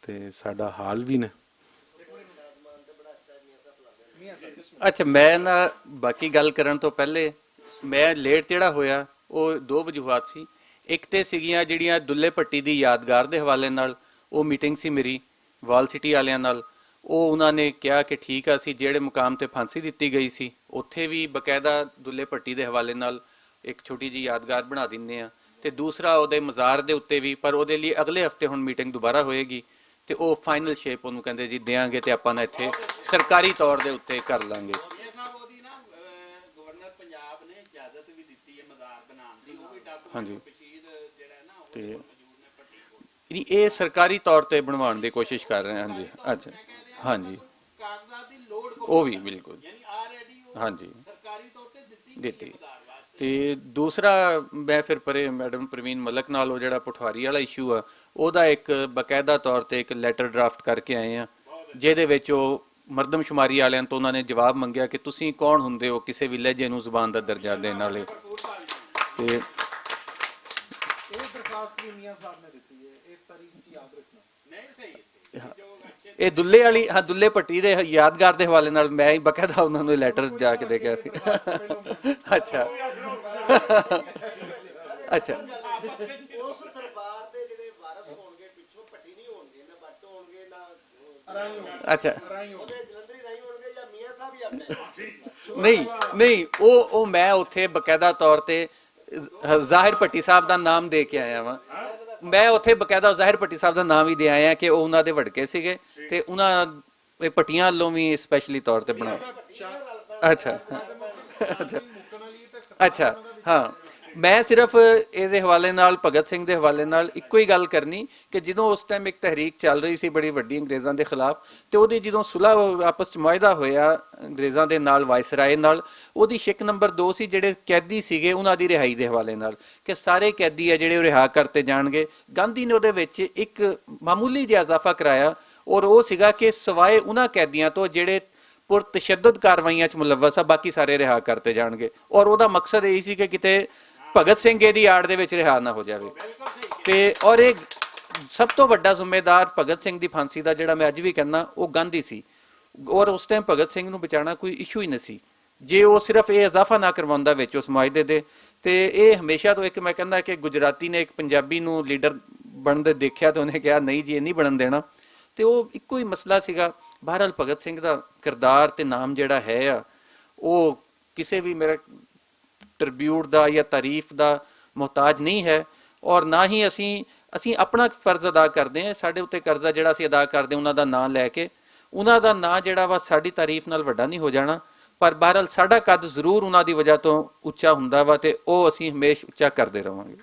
تے ساڈا حال بھی نے۔ اچھا، میں نہ باقی گل کرن تو پہلے، میں لیٹ جڑا ہویا، وہ دو وجوہات سی۔ ایک تے سیگیاں جڑیاں دلے پٹی دی یادگار دے حوالے نال، وہ میٹنگ سی میری وال سٹی آلیاں نال، او انہاں نے کہیا کہ ٹھیک آ، اسی جیہڑے مقام تے پھانسی دتی گئی سی، اتھے وی باقاعدہ دلے پٹی دے حوالے نال اک چھوٹی جی یادگار بنا دیندے آں۔ تے دوسرا اوہدے مزار دے اتے وی، پر اوہدے لئی اگلے ہفتے ہن میٹنگ دوبارہ ہوئے گی، تے او فائنل شیپ اونوں کہندے جی دیاں گے، تے آپاں نا اتھے سرکاری طور دے اتے کر لاں گے۔ گورنر پنجاب نے اجازت وی دتی ہے مزار بنان دی، او وی ڈاکومنٹ ہاں جی۔ کشید جیہڑا ہے نا، او تے موجود نے پٹی کول۔ یعنی اے سرکاری طور تے بنوان دی کوشش کر رہے ہیں۔ ہاں جی، اچھا۔ ہاں جی۔ کاغذات دی لوڑ کو او وی بالکل۔ یعنی آلریڈی او ہاں جی۔ سرکاری طور تے دتی گئی ہے دتی۔ مزار واسطے۔ تے دوسرا، میں پھر پرے میڈم پروین ملک نال او جڑا پٹھواری والا ایشو آ، او دا ایک باقاعدہ طور تے ایک لیٹر ڈرافٹ کر کے آئے ہاں، جہدے وچ او مردم شماری والے تو انہاں نے جواب منگیا کہ تسی کون ہوندے ہو کسے وی لہجے نوں زبان دا درجہ دین والے۔ تے یہ درخواست بھی میاں صاحب نے دیتی ہے، ایک تاریخ سے یاد رکھنا۔ اے دلے والی، ہاں، دلے پٹی دے یادگار دے حوالے نال میں ہی باقاعدہ انہاں نوں لیٹر جا کے دے گیا سی۔ اچھا۔ اچھا۔ اس دربار دے جڑے وارث ہون گے، پچھوں پٹی نہیں ہون گے، نہ بٹ ہون گے، نہ اچھا۔ جلندری رائی ہون گے یا میاں صاحب ہی اپنے؟ نہیں، نہیں، او، او میں اتھے باقاعدہ طور تے ظاہر پٹی صاحب دا نام دے کے آیا واں۔ میں اتھے باقاعدہ ظاہر پٹی صاحب دا نام ہی دے آیا کہ او انہاں دے وڈکے سیگے تے انہاں، اے پٹیاں والوں وی اسپیشلی طور تے بنا۔ اچھا۔ اچھا۔ اچھا۔ ہاں، میں صرف اے دے حوالے نال، بھگت سنگھ دے حوالے نال اکو ہی گل کرنی کہ جدوں اس ٹائم ایک تحریک چل رہی سی بڑی وڈی انگریزاں دے خلاف، تے اودی جدوں صلح، آپس چ معاہدہ ہویا انگریزاں دے نال، وائسرائے نال، اودی شک نمبر دو سی جڑے قیدی سیگے انہاں دی رہائی دے حوالے نال، کہ سارے قیدی آ جڑے او رہا کرتے جان گے۔ گاندھی نے اودے وچ ایک معمولی جہا اضافہ کرایا، اور او سیگا کہ سوائے انہاں قیدیاں تو جڑے پر تشدد کاروائیاں چ ملوث آ، باقی سارے رہا کرتے جان گے۔ اور او دا مقصد یہی سی کہ کتے بھگت سنگھ اے دی آڑ دے وچ رہا نہ ہو جاوے۔ تے اور ایک سب تو وڈا ذمہ دار بھگت سنگھ دی پھانسی دا جڑا میں اج وی کہنا، او گاندھی سی۔ اور اس ٹائم بھگت سنگھ نوں بچانا کوئی ایشو ہی نہ سی۔ جے او صرف اے اضافہ نہ کرواندا وچ اس معاہدے دے، تے اے ہمیشہ تو ایک میں کہنا کہ گجراتی نے ایک پنجابی نوں لیڈر بنن دے دیکھیا تے انہیں کہا نہیں جی اے نہیں بنن دینا۔ تے او اکو ہی مسئلہ سیگا۔ بہرحال بھگت سنگھ دا کردار تے نام جڑا ہے آ، او کسے وی میرے ٹربیوٹ دا یا تعریف دا محتاج نہیں ہے، اور نہ ہی اسی اسی اپنا فرض ادا کردے ہیں۔ ساڈے اتے قرضہ جڑا اسی ادا کردے ہیں انہاں دا ناں لے کے، انہاں دا ناں جڑا وا ساڈی تعریف نال وڈا نہیں ہو جانا، پر بہرحال ساڈا قد ضرور انہاں دی وجہ تو اچا ہوندا وا تے او اسی ہمیش اچا کردے رہواں گے۔